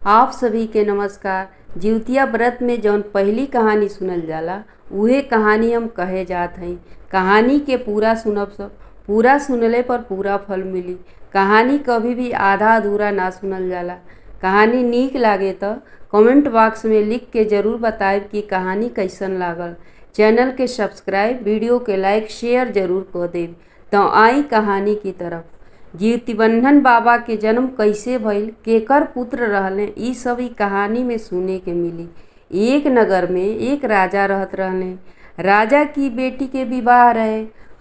आप सभी के नमस्कार। जिउतिया व्रत में जौन पहिली कहानी सुनल जाला उहे कहानी हम कहे जात हई। कहानी के पूरा सुनब सब, पूरा सुनले पर पूरा फल मिली। कहानी कभी भी आधा अधूरा ना सुनल जाला। कहानी नीक लागे त कमेंट बॉक्स में लिख के जरूर बताएब कि कहानी कैसन लागल। चैनल के सब्सक्राइब, वीडियो के लाइक शेयर जरूर क देब। त आई कहानी की तरफ। जीवतिबंधन बाबा के जन्म कैसे भइल, केकर पुत्र रहले, इ सब इ कहानी में सुने के मिली। एक नगर में एक राजा रहत रहले। राजा की बेटी के विवाह रहे।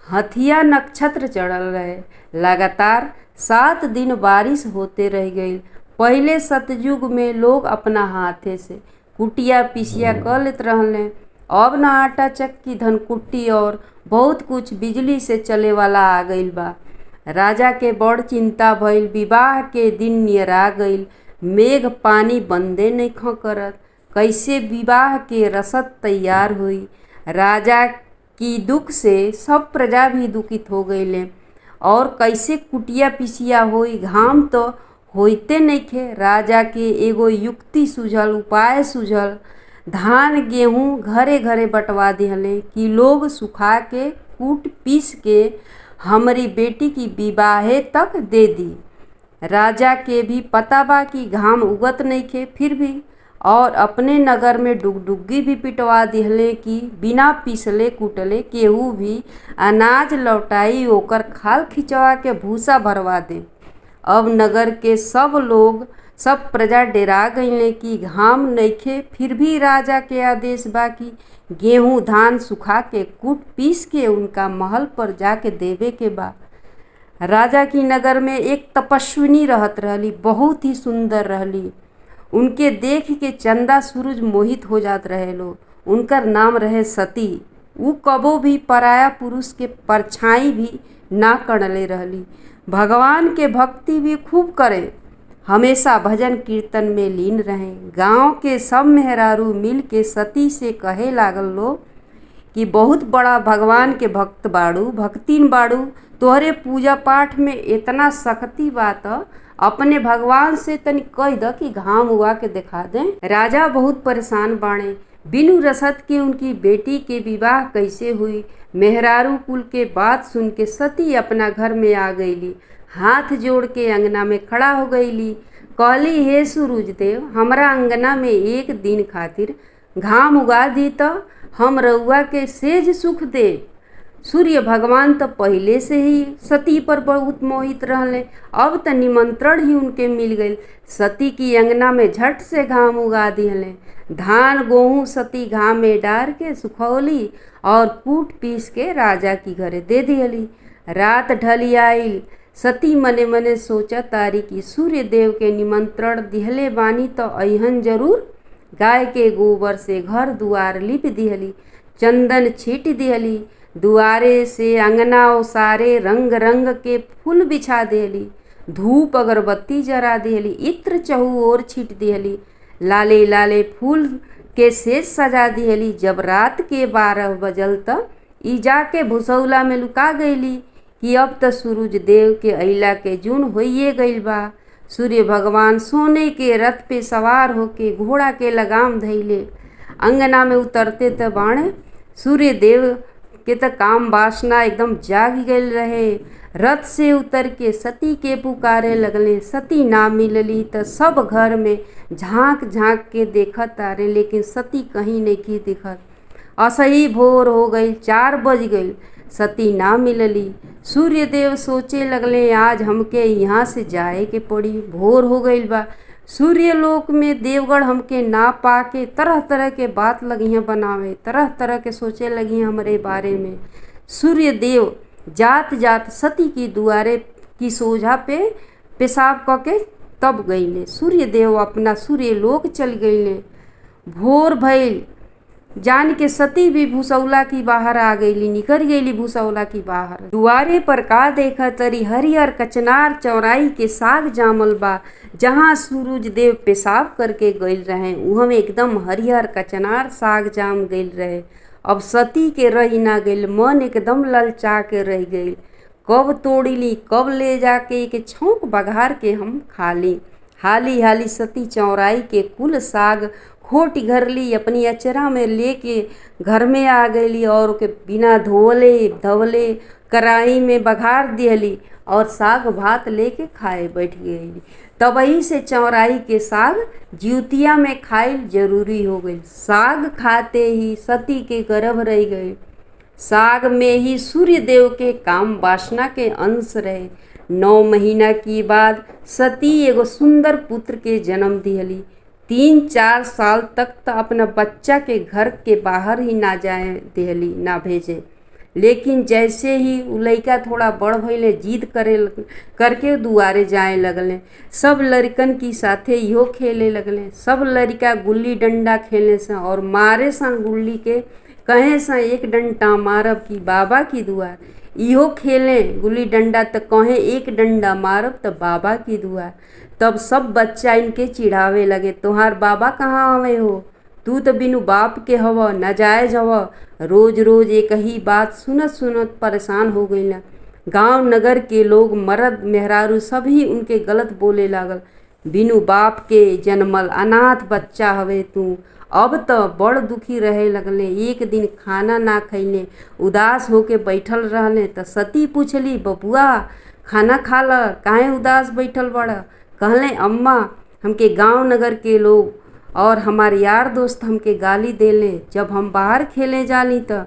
हथिया नक्षत्र चढ़ल रहे। लगातार 7 दिन बारिश होते रह गईल। पहिले सतयुग में लोग अपना हाथे से कुटिया पिसिया क लेत रहले। अब न आटा चक्की, धनकुट्टी और बहुत कुछ बिजली से चले वाला आ गईल बा। राजा के बड़ चिंता भइल। विवाह के दिन नियरा गईल। मेघ पानी बंदे नइखं करत। कैसे विवाह के रसद तैयार हुई? राजा की दुख से सब प्रजा भी दुखित हो गईले। और कैसे कुटिया पिसिया होई, घाम तो होइते नइखे। राजा के एगो युक्ति सूझल, उपाय सूझल। धान गेहूं घरे घरे बंटवा दिहले कि लोग सुखा के कूट पीस के हमरी बेटी की विवाहे तक दे दी। राजा के भी पता बा कि घाम उगत नइखे, फिर भी और अपने नगर में डुगडुग्गी भी पिटवा दिहले कि बिना पिसले कुटले केहू भी अनाज लौटाई ओकर खाल खिंचवा के भूसा भरवा दे। अब नगर के सब लोग, सब प्रजा डेरा गईले कि घाम नइखे, फिर भी राजा के आदेश बा कि गेहूं धान सुखा के कूट पीस के उनका महल पर जाके देवे के बा। राजा की नगर में एक तपस्विनी रहत रहली, बहुत ही सुंदर रहली। उनके देख के चंदा सूरज मोहित हो जात रहे लोग। उनकर नाम रहे सती। उ कबो भी पराया पुरुष के परछाई भी ना कणले रहली। भगवान के भक्ति भी खूब करे, हमेशा भजन कीर्तन में लीन रहे। गांव के सब मेहरारू मिल के सती से कहे लागल लोग कि बहुत बड़ा भगवान के भक्त बाड़ू, भक्तिन बाड़ू, तोहरे पूजा पाठ में इतना शक्ति बा त अपने भगवान से तनी कह द कि घाम उगा के दिखा दे। राजा बहुत परेशान बाणे। बिनु रसद के उनकी बेटी के विवाह कैसे हुई? मेहरारू कुल के बात सुन के सती अपना घर में आ गईली। हाथ जोड़ के अंगना में खड़ा हो गईली। कहली, हे सूरज देव, हमरा अंगना में एक दिन खातिर घाम उगा दी त हम रउआ के सेज सुख दे। सूर्य भगवान त पहले से ही सती पर बहुत मोहित रहले, अब त निमंत्रण ही उनके मिल गईल। सती की अंगना में झट से घाम उगा दिहले। धान गेहूं सती घाम में डार के सुखौली और कूट पीस के राजा की घरे दे दिहली। रात ढली आइल। सती मने मने सोचा तारी कि सूर्य देव के निमंत्रण दिहले बानी त अइहन जरूर। गाय के गोबर से घर दुआर लिप दिहली, चंदन छीट दिहली, दुआरे से अंगना ओसारे रंग रंग के फूल बिछा दिहली, धूप अगरबत्ती जरा दिहली, इत्र चहु ओर छीट दिहली, लाले लाले फूल के सेज सजा दिहली। जब रात के 12 बजल त ई जाके भुसौला में लुका गईली कि अब त सूरज देव के अइला के जून होइए गईल बा। सूर्य भगवान सोने के रथ पे सवार होके घोड़ा के लगाम धइले अंगना में उतरते त बाणे। सूर्य देव के त काम वासना एकदम जाग गईल रहे। रथ से उतर के सती के पुकारे लगले। सती ना मिलली त सब घर में झांक झांक के देखत तारे, लेकिन सती कहीं नहीं दिखत। असही भोर हो गई, 4 बज गई, सती ना मिलली। सूर्य देव सोचे लगले, आज हमके यहाँ से जाए के पड़ी, भोर हो गईल बा। सूर्य लोक में देवगढ़ हमके ना पाके तरह तरह के बात लगी बनावे, तरह तरह के सोचे लगी हमरे बारे में। सूर्य देव जात जात सती की दुआरे की सोझा पे पेशाब क के तब गईले। सूर्य देव अपना सूर्य लोक चल गईले। भोर भइल, जान के सती भी भूसौला की बाहर आ गईली, निकल गईली भूसौला की बाहर। दुआरे पर का देखा तरी हरियर कचनार चौराई के साग जामल बा। जहाँ सूरज देव पेशाब करके गईल रहे उहमे एकदम हरियर कचनार साग जाम गईल रहे। अब सती के रही ना गईल, मन एकदम ललचा के रह गईल। कब तोड़ीली, कब ले जाके के छौंक बघार के हम खा ली। हाली हाली सती चौराई के कुल साग खोट घरली, अपनी अचरा में लेके घर में आ गईली और ओके बिना धोले धवले कराही में बघार दिहली और साग भात लेके खाए बैठ गईली। तबही से चौराई के साग जिउतिया में खाइल जरूरी हो गईल। साग खाते ही सती के गर्भ रह गए। साग में ही सूर्य देव के काम वासना के अंश रहे। 9 महीना की बाद सती एगो सुंदर पुत्र के जन्म दिहली। 3-4 साल तक तो अपना बच्चा के घर के बाहर ही ना जाए दिहली, ना भेजे। लेकिन जैसे ही उ लइका थोड़ा बड़ भइले, जिद करे करके दुआरे जाए लगले। सब लड़कन की साथे इहो खेले लगले। सब लड़का गुल्ली डंडा खेले सन और मारे सन गुल्ली के, कहे सन एक डंडा मारब की बाबा की दुआर। इहो खेले गुल्ली डंडा त कहे एक डंडा मारब त बाबा की दुआर। तब सब बच्चा इनके चिढ़ावे लगे, तोहार बाबा कहाँ आवे हो, तू तो बिनु बाप के हव, नाजायज हव। रोज रोज एक ही बात सुनत सुनत परेशान हो गईला। गांव नगर के लोग, मर्द मेहरारू सभी उनके गलत बोले लागल। बिनु बाप के जन्मल अनाथ बच्चा हवे तू। अब तो बड़ दुखी रहे लगले। एक दिन खाना ना खैले, उदास होके बैठल रहले। त सती पूछली, बबुआ खाना खा ल, काहे उदास बैठल बड़? कहले, अम्मा हमके गांव नगर के लोग और हमार यार दोस्त हमके गाली देले। जब हम बाहर खेले जाली त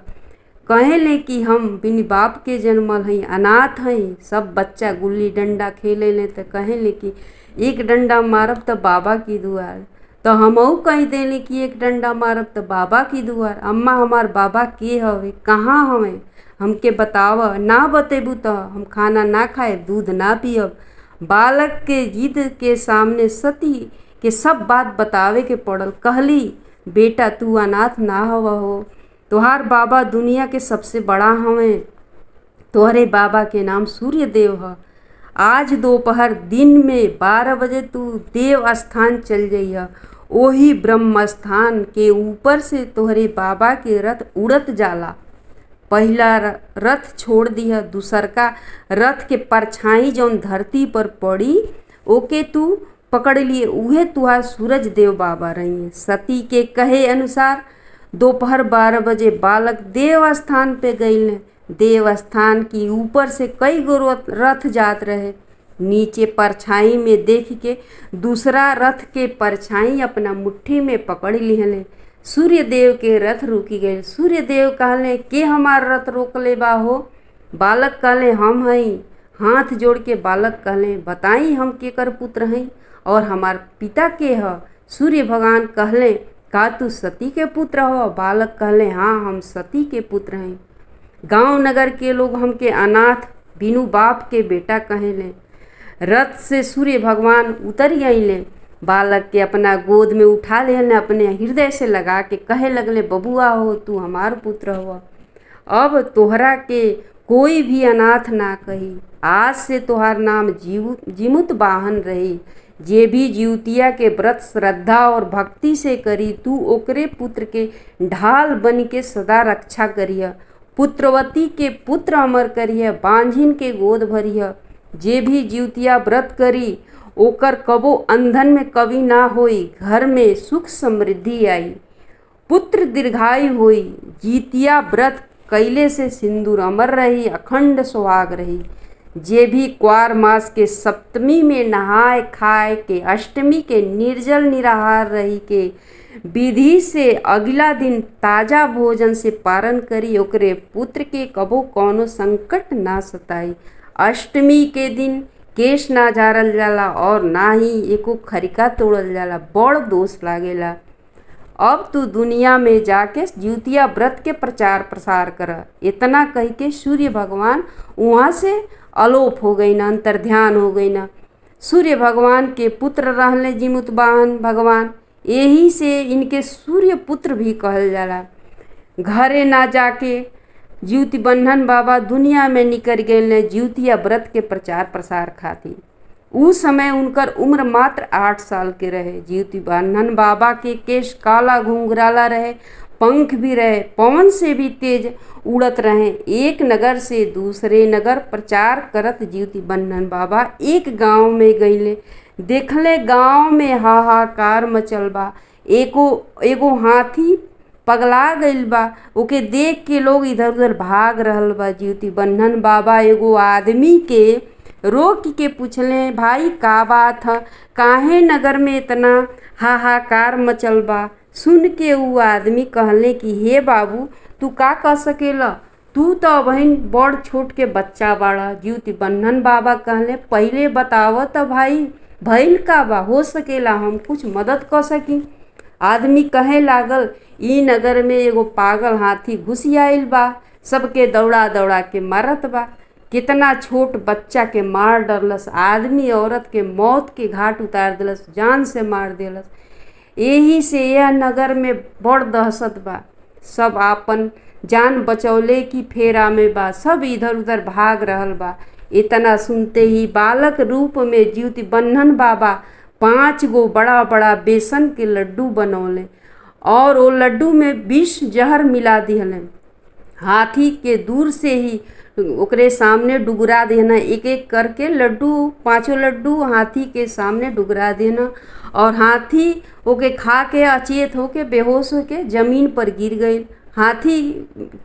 कहेले कि हम बिन बाप के जन्मल हई, अनाथ हई। सब बच्चा गुल्ली डंडा खेले ले त कहेले कि एक डंडा मारब त बाबा की दुआर। तो हमहू कह देली कि एक डंडा मारब त बाबा की दुआर। अम्मा हमार बाबा के हवे, कहाँ हवे, हमके बताव, ना बतेबू त हम खाना ना खाएब, दूध ना पियब। बालक के जिद के सामने सती के सब बात बतावे के पड़ल। कहली, बेटा तू अनाथ ना हव हो, तोहार बाबा दुनिया के सबसे बड़ा हवे, तोहरे बाबा के नाम सूर्य देव ह। आज दोपहर दिन में 12 बजे तू देव स्थान चल जइह, ओही ब्रह्म स्थान के ऊपर से तोहरे बाबा के रथ उड़त जाला। पहला रथ छोड़ दिह, दूसरका रथ के परछाई जौन धरती पर पड़ी ओके तू पकड़ लिए, उहे तुहार सूरज देव बाबा रही। सती के कहे अनुसार दोपहर 12 बजे बालक देव स्थान पे गईले। देव स्थान की ऊपर से कई गो रथ जात रहे। नीचे परछाई में देख के दूसरा रथ के परछाई अपना मुट्ठी में पकड़ लिहले। सूर्य देव के रथ रुकी गए। सूर्य देव कहले, के हमार रथ रोक ले बा हो? बालक कहले, हम हई। हाथ जोड़ के बालक कहले, बताई हम केकर पुत्र हई और हमार पिता के ह? सूर्य भगवान कहले, का तू सती के पुत्र हो? बालक कहले, हाँ हम सती के पुत्र हई। गांव नगर के लोग हमके अनाथ बिनु बाप के बेटा कहेले। रथ से सूर्य भगवान उतर गईले। बालक के अपना गोद में उठा लेने, अपने हृदय से लगा के कहे लगले, बबुआ हो तू हमार पुत्र हो, अब तोहरा के कोई भी अनाथ ना कही। आज से तोहार नाम जीमुत वाहन रही। जे भी जिउतिया के व्रत श्रद्धा और भक्ति से करी, तू ओकरे पुत्र के ढाल बन के सदा रक्षा करिह। पुत्रवती के पुत्र अमर करिह, बांझिन के गोद भरिह। जे भी जिउतिया व्रत करी ओकर कबो अंधन में कभी ना होई, घर में सुख समृद्धि आई, पुत्र दीर्घायु होई। जितिया व्रत कैले से सिंदूर अमर रही, अखंड सुहाग रही। जे भी क्वार मास के सप्तमी में नहाए खाए के अष्टमी के निर्जल निराहार रही के विधि से अगला दिन ताज़ा भोजन से पारण करी, ओकरे पुत्र के कबो कौनो संकट ना सताई। अष्टमी के दिन केश ना झारल जाला और ना ही एको खरिका तोड़ल जाला, बड़ दोष लागेला। अब तू दुनिया में जाके जिउतिया व्रत के प्रचार प्रसार कर। इतना कह के सूर्य भगवान वहाँ से अलोप हो गई ना, अंतर्ध्यान हो गई ना। सूर्य भगवान के पुत्र रहले जीमुत वाहन भगवान, यही से इनके सूर्य पुत्र भी कहल जाला। घरे ना जाके ज्योति बंधन बाबा दुनिया में निकल गए जिउतिया व्रत के प्रचार प्रसार खातिर। उस समय उनकर उम्र मात्र 8 साल के रहे। ज्योति बंधन बाबा के केश काला घुंघराला रहे, पंख भी रहे, पवन से भी तेज उड़त रहे। एक नगर से दूसरे नगर प्रचार करत ज्योति बंधन बाबा एक गांव में गईले। देखले गांव में हाहाकार मचल बा। एको एगो हाथी पगला गइल बा, ओके देख के लोग इधर उधर भाग रहल बा। ज्योति बंधन बाबा एगो आदमी के रोक के पूछले, भाई का बात ह, काहे नगर में इतना हाहाकार मचल बा? सुन के ऊ आदमी कहले कि हे बाबू, तू का कह सकेला, तू तो बहिन बड़ छोट के बच्चा बाड़ा। ज्योति बंधन बाबा कहले, पहिले बताव त भाई भइल का बा, हो सकेला हम कुछ मदद कर सकी। आदमी कहे लागल, ई नगर में एगो पागल हाथी घुस आइल बा, सबके दौड़ा दौड़ा के मारत बा, कितना छोट बच्चा के मार डरलस, आदमी औरत के मौत के घाट उतार देलस, जान से मार देलस। एही से यह नगर में बड़ दहशत बा, सब आपन जान बचौले की फेरा में बा, सब इधर उधर भाग रहल बा। इतना सुनते ही बालक रूप में ज्योति बंधन बाबा 5 गो बड़ा बड़ा बेसन के लड्डू बनौले और वो लड्डू में विष जहर मिला दिहले। हाथी के दूर से ही ओकरे सामने डुगरा देना, एक एक करके लड्डू, 5 लड्डू हाथी के सामने डुगरा देना और हाथी ओके खा के अचेत होके बेहोश होके जमीन पर गिर गई। हाथी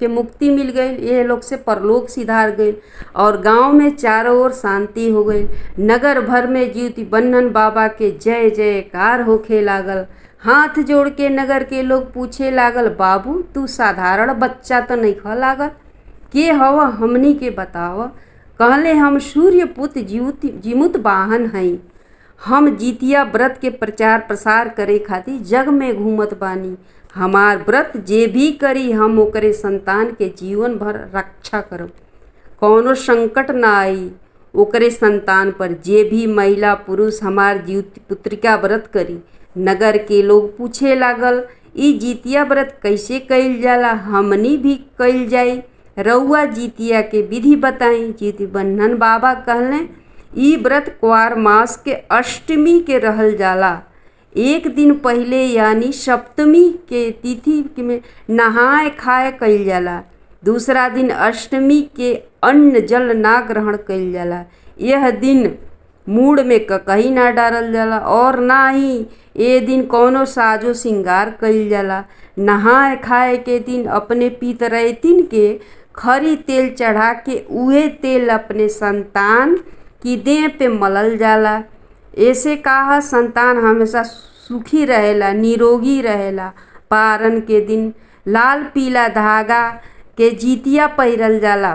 के मुक्ति मिल गई, ये लोग से परलोक सिधार गई और गांव में चारों ओर शांति हो गई। नगर भर में ज्योति बंधन बाबा के जय जयकार होखे लागल। हाथ जोड़ के नगर के लोग पूछे लागल, बाबू तू साधारण बच्चा तो नहीं ख लागल, के हव हमनी के बताव। कहले, हम सूर्यपुत्र जीमुत वाहन हई, हम जितिया व्रत के प्रचार प्रसार करे खातिर जग में घूमत बानी। हमार व्रत जे भी करी हम ओकरे संतान के जीवन भर रक्षा करब, कौनो संकट ना आई ओकरे संतान पर। जे भी महिला पुरुष हमार जीवित पुत्रिका व्रत करी। नगर के लोग पूछे लागल, ई जितिया व्रत कैसे कइल जाला, हमनी भी कइल जाई, रउआ जितिया के विधि बताई। ज्योति बंधन बाबा कहले, ई व्रत कुआर मास के अष्टमी के रहल जाला। एक दिन पहले यानी सप्तमी के तिथि में नहाए खाए कइल जाला। दूसरा दिन अष्टमी के अन्न जल ना ग्रहण कइल जाला। यह दिन मूड़ में ककही ना डालल जाला और ना ही ये दिन कौनो साजो श्रृंगार कइल जाला। नहाए खाए के दिन अपने पितरैतिन के खरी तेल चढ़ा के उहे तेल अपने संतान की देह पे मलल जाला। ऐसे कहा संतान हमेशा सुखी रहेला, निरोगी रहेला। पारन के दिन लाल पीला धागा के जितिया पहिरल जाला।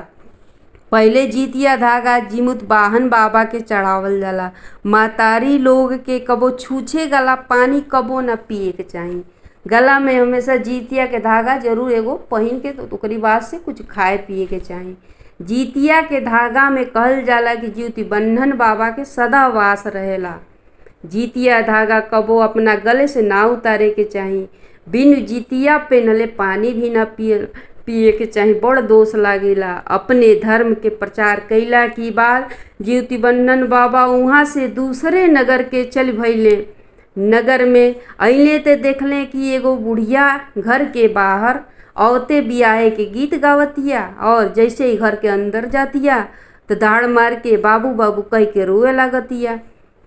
पहले जितिया धागा जिमुत वाहन बाबा के चढ़ावल जाला। महतारी लोग के कबो छूछे गला पानी कबो ना पिए के चाही। गला में हमेशा जितिया के धागा जरूर एगो पहिन के तो ओकरी बाद से कुछ खाए पिए के चाही। जितिया के धागा में कहल जाला कि ज्योति बंधन बाबा के सदा वास रहेला। जितिया धागा कबो अपना गले से ना उतारे के चाही। बिन जितिया पहनले पानी भी ना पिए के चाही, बड़ दोष लागेला। अपने धर्म के प्रचार कैला की बाद ज्योति बंधन बाबा वहाँ से दूसरे नगर के चल भइले। नगर में अइले ते देखले कि एगो बुढ़िया घर के बाहर औते बियाहे के गीत गावतिया और जैसे ही घर के अंदर जातिया तो दाड़ मार के बाबू बाबू कह के रोए लागतिया।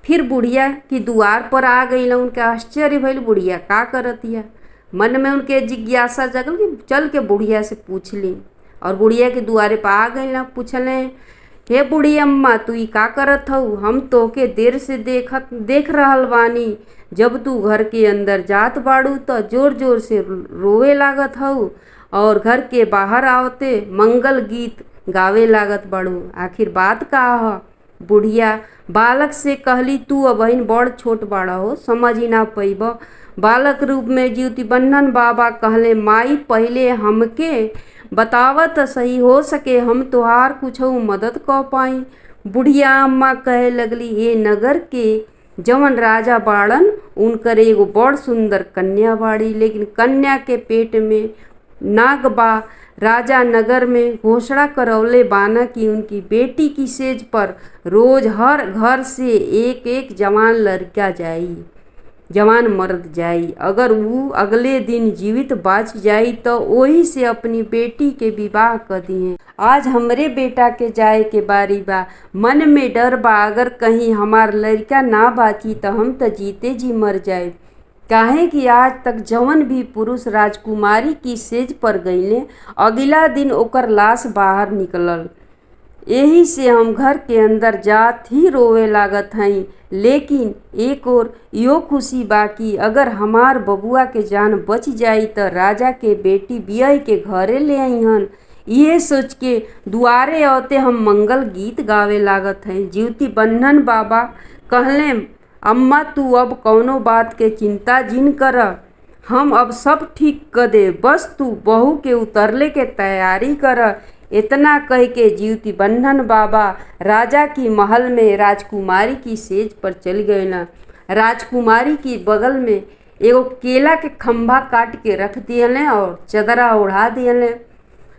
फिर बुढ़िया की दुआर पर आ गई। उनके आश्चर्य भइल, बुढ़िया का करतिया। मन में उनके जिज्ञासा जगल कि चल के बुढ़िया से पूछ ली और बुढ़िया के दुआरे पर आ गई। पूछले, हे बूढ़ी अम्मा, तू ई का करत हऊ? हम तोके देर से देख रहल बानी। जब तू घर के अंदर जात बाड़ू तो जोर जोर से रोवे लागत हऊ और घर के बाहर आवते मंगल गीत गावे लागत बाड़ू। आखिर बात का ह? बुढ़िया बालक से कहली, तू अबहिन बड़ छोट बाड़ा हो, समझ ही ना पैब। बालक रूप में ज्योति बंधन बाबा कहले, माई पहले हमके बतावत सही, हो सके हम तोहार कुछ मदद कर पाई। बुढ़िया अम्मा कहे लगली, ये नगर के जवन राजा बाड़न उनकर एगो बड़ सुंदर कन्या बाड़ी, लेकिन कन्या के पेट में नाग बा। राजा नगर में घोषणा करौले बाना कि उनकी बेटी की सेज पर रोज हर घर से एक एक जवान लड़का जाई, जवान मर्द जाई। अगर ऊ अगले दिन जीवित बाच जाई त ओही से अपनी बेटी के विवाह क दिहे। आज हमरे बेटा के जाए के बारी बा, मन में डर बा, अगर कहीं हमार लड़का ना बाची त हम त जीते जी मर जाए। काहे कि आज तक जवन भी पुरुष राजकुमारी की सेज पर गईले, अगला दिन ओकर लाश बाहर निकलल। एही से हम घर के अंदर जात ही रोवे लागत हई। लेकिन एक और इहो खुशी बा कि अगर हमार बबुआ के जान बच जाई त राजा के बेटी बियह के घरे ले अइहन। इहे सोच के दुआरे औते हम मंगल गीत गावे लागत हई। ज्योति बंधन बाबा कहले, अम्मा तू अब कौनो बात के चिंता जिन कर, हम अब सब ठीक क दे, बस तू बहू के उतरले के तैयारी कर। इतना कह के ज्योति बंधन बाबा राजा की महल में राजकुमारी की सेज पर चल गए न। राजकुमारी की बगल में एगो केला के खम्भा काट के रख दियले और चदरा ओढ़ा दियले।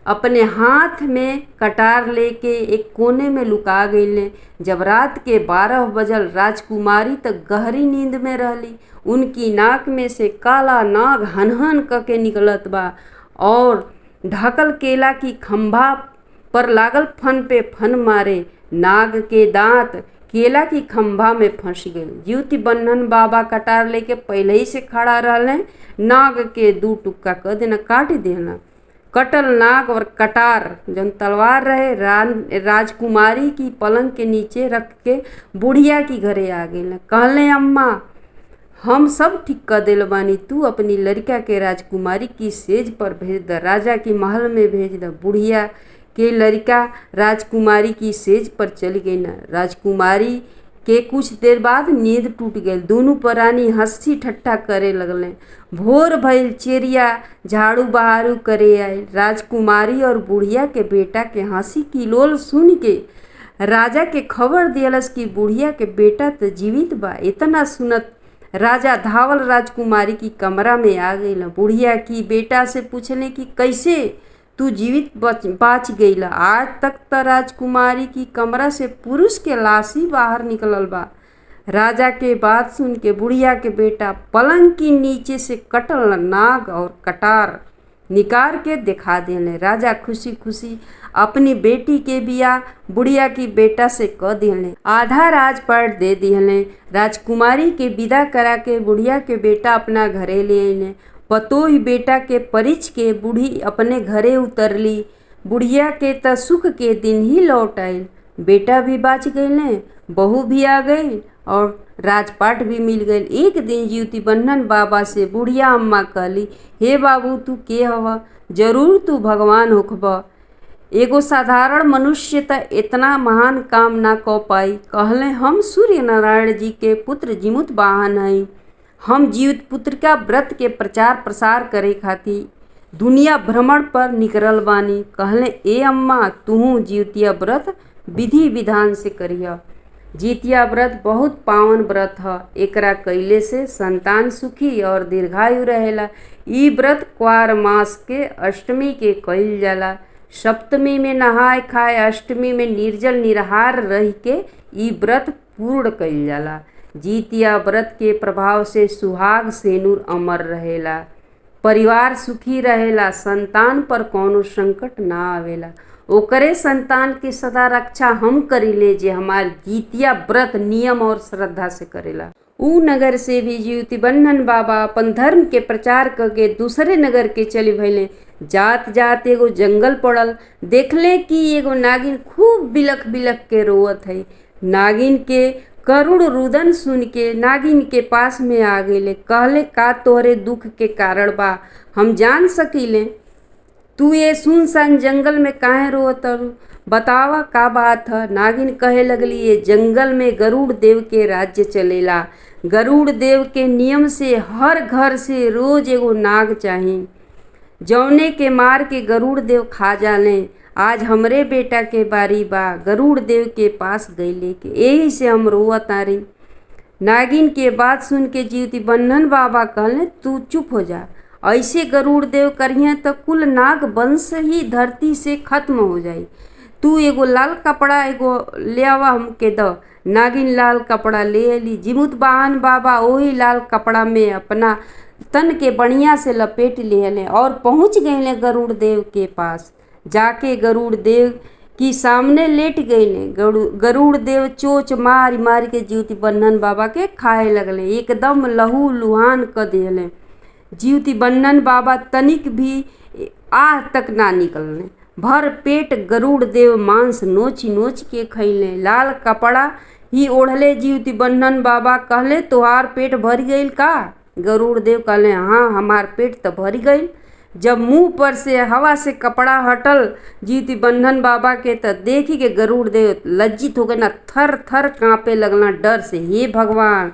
अपने हाथ में कटार लेके एक कोने में लुका गईले। जब रात के 12 बजल, राजकुमारी तक गहरी नींद में रहली। उनकी नाक में से काला नाग हनहन क के निकलत बा और ढकल केला की खम्भा पर लागल फन पे फन मारे। नाग के दांत केला की खम्भा में फंस गए। ज्योति बंधन बाबा कटार लेके पहले ही से खड़ा रहले, नाग के 2 टुक्का क देना, काट देना। कटल नाग और कटार जौन तलवार रहे राजकुमारी की पलंग के नीचे रख के बुढ़िया की घरे आ गए। कहले, अम्मा हम सब ठीक कर दिल बानी, तू अपनी लड़का के राजकुमारी की सेज पर भेज द, राजा की महल में भेज द। बुढ़िया के लड़का राजकुमारी की सेज पर चल गई न। राजकुमारी के कुछ देर बाद नींद टूट गई। दोनों प्राणी हंसी ठट्ठा करे लगले। भोर भइल, चेरिया झाड़ू बहारू करे आयल। राजकुमारी और बुढ़िया के बेटा के हंसी किलोल सुन के राजा के खबर दियलस कि बुढ़िया के बेटा तो जीवित बा। इतना सुनत राजा धावल राजकुमारी की कमरा में आ गई। बुढ़िया की बेटा से पूछले कि कैसे तू जीवित बाच गईला? आज तक त राजकुमारी की कमरा से पुरुष के लाश ही बाहर निकलल बा। राजा के बात सुन के बुढ़िया के बेटा पलंग के नीचे से कटल नाग और कटार निकाल के दिखा देले। राजा खुशी खुशी अपनी बेटी के बियाह बुढ़िया की बेटा से क दिहले, आधा राजपाट दे दिहले। राजकुमारी के विदा करा के बुढ़िया के बेटा अपना घरे ले अइले। पतोही बेटा के परिच के बूढ़ी अपने घरे उतरली। बुढ़िया के त सुख के दिन ही लौट आयल। बेटा भी बाच गईले, बहू भी आ गई और राजपाट भी मिल गई। एक दिन ज्योति बंधन बाबा से बुढ़िया अम्मा कहली, हे बाबू तू के हव? जरूर तू भगवान होखब। एगो साधारण मनुष्य त इतना महान काम ना क पाई। कहले, हम सूर्य नारायण जी के पुत्र जीमुत वाहन हई। हम जीवित पुत्र का व्रत के प्रचार प्रसार करे खातिर दुनिया भ्रमण पर निकलल बानी। कहले, ए अम्मा तुहू जितिया व्रत विधि विधान से करिह। जितिया व्रत बहुत पावन व्रत ह। एकरा कइले से संतान सुखी और दीर्घायु रहेला। ई व्रत क्वार मास के अष्टमी के कइल जाला। सप्तमी में नहाय खाए, अष्टमी में निर्जल निराहार रह के ई व्रत पूर्ण कइल जाला। जितिया व्रत के प्रभाव से सुहाग सेनुर अमर रहेला, परिवार सुखी रहेला, संतान पर कौनो संकट ना आवेला। ओकरे संतान के सदा रक्षा हम करीले जे हमार जितिया व्रत नियम और श्रद्धा से करेला। ऊ नगर से भी ज्योति बंधन बाबा अपन धर्म के प्रचार करके दूसरे नगर के चली भइले। जात जात एगो जंगल पड़ल, देखले कि एगो नागिन खूब बिलख बिलख के रोवत है। नागिन के करुण रुदन सुन के नागिन के पास में आ गईले। कहले, का तोहरे दुख के कारण बा? हम जान सकीले। तू ये सुनसान जंगल में काहे रोवत? बतावा का बात है? नागिन कहे लगली, ये जंगल में गरुड़ देव के राज्य चलेला। गरुड़ देव के नियम से हर घर से रोज एगो नाग चाही, जौने के मार के गरुड़ देव खा जाले। आज हमरे बेटा के बारी बा गरुड़ देव के पास गईले के, यही से हम रोवत तारी। नागिन के बात सुन के ज्योति बंधन बाबा कहले, तू चुप हो जा। ऐसे गरुड़ देव करिहे तो कुल नाग वंश ही धरती से खत्म हो जाई। तू एगो लाल कपड़ा एगो ले आवा हमके द। नागिन लाल कपड़ा ले अली। जिमुत वाहन बाबा ओही लाल कपड़ा में अपना तन के बढ़िया से लपेट लिहले और पहुँच गईले गरुड़ देव के पास। जाके गरुड़ देव की सामने लेट गईले। गरुड़ देव चोच मार मार के ज्योति बंधन बाबा के खाए लगले, एकदम लहू लुहान क दिहले। ज्योति बंधन बाबा तनिक भी आह तक ना निकलने। भर पेट गरुड़ देव मांस नोच नोच के खैले। लाल कपड़ा ही ओढ़ले ज्योति बंधन बाबा कहले, तोहार पेट भर गईल का? गरुड़ देव कहले, हाँ हमार पेट तो भर गईल। जब मुंह पर से हवा से कपड़ा हटल ज्योति बंधन बाबा के त देखी के गरुड़ देव लज्जित हो गए ना, थर थर कांपे लगना डर से। हे भगवान,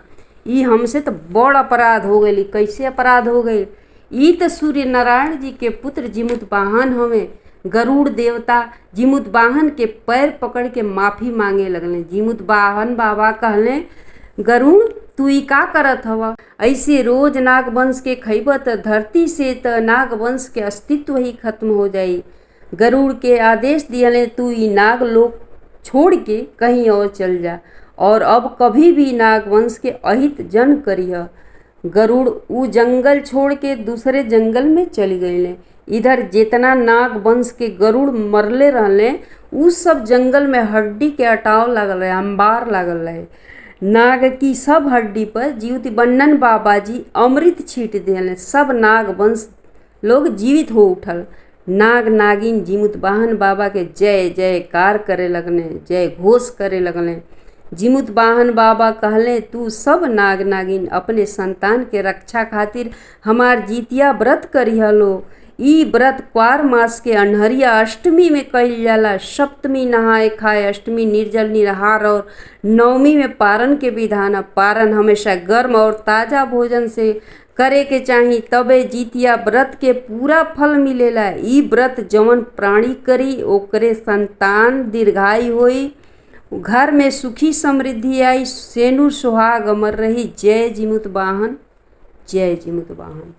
ई हमसे तो बड़ अपराध हो गई। कैसे अपराध हो गई? ई तो सूर्य नारायण जी के पुत्र जिमुत वाहन हवे। गरुड़ देवता जिमुत वाहन के पैर पकड़ के माफी मांगे लगले। जिमुत वाहन बाबा कहले, गरुड़ तू ई का करत हव? ऐसे रोज नागवंश के खैब त धरती से त नागवंश के अस्तित्व ही खत्म हो जाई। गरुड़ के आदेश दियले, तू ई नाग लोक छोड़ के कहीं और चल जा और अब कभी भी नागवंश के अहित जन करिह। गरुड़ ऊ जंगल छोड़ के दूसरे जंगल में चली गईले। इधर जितना नागवंश के गरुड़ मरले रहले ऊ सब जंगल में हड्डी के अटाव लागल रहे, अंबार लागल रहे। नाग की सब हड्डी पर ज्योति बंधन बाबा जी अमृत छीट दिले। सब नागवंश लोग जीवित हो उठल। नाग नागिन जिमुत वाहन बाबा के जय जयकार करे लगले, जय घोष करे लगले। जिमुत वाहन बाबा कहले, तू सब नाग नागिन अपने संतान के रक्षा खातिर हमार जितिया व्रत करिहलो। ई व्रत क्वार मास के अनहरिया अष्टमी में कईल जाला। सप्तमी नहाए खाए, अष्टमी निर्जल निराहार और नवमी में पारन के विधान। पारन हमेशा गर्म और ताज़ा भोजन से करे के चाही, तबे जितिया व्रत के पूरा फल मिलेला। ई व्रत जवन प्राणी करी ओकरे संतान दीर्घायु होई, घर में सुखी समृद्धि आई, सेनु सुहाग अमर रही। जय जिमुत वाहन, जय जिमुत वाहन।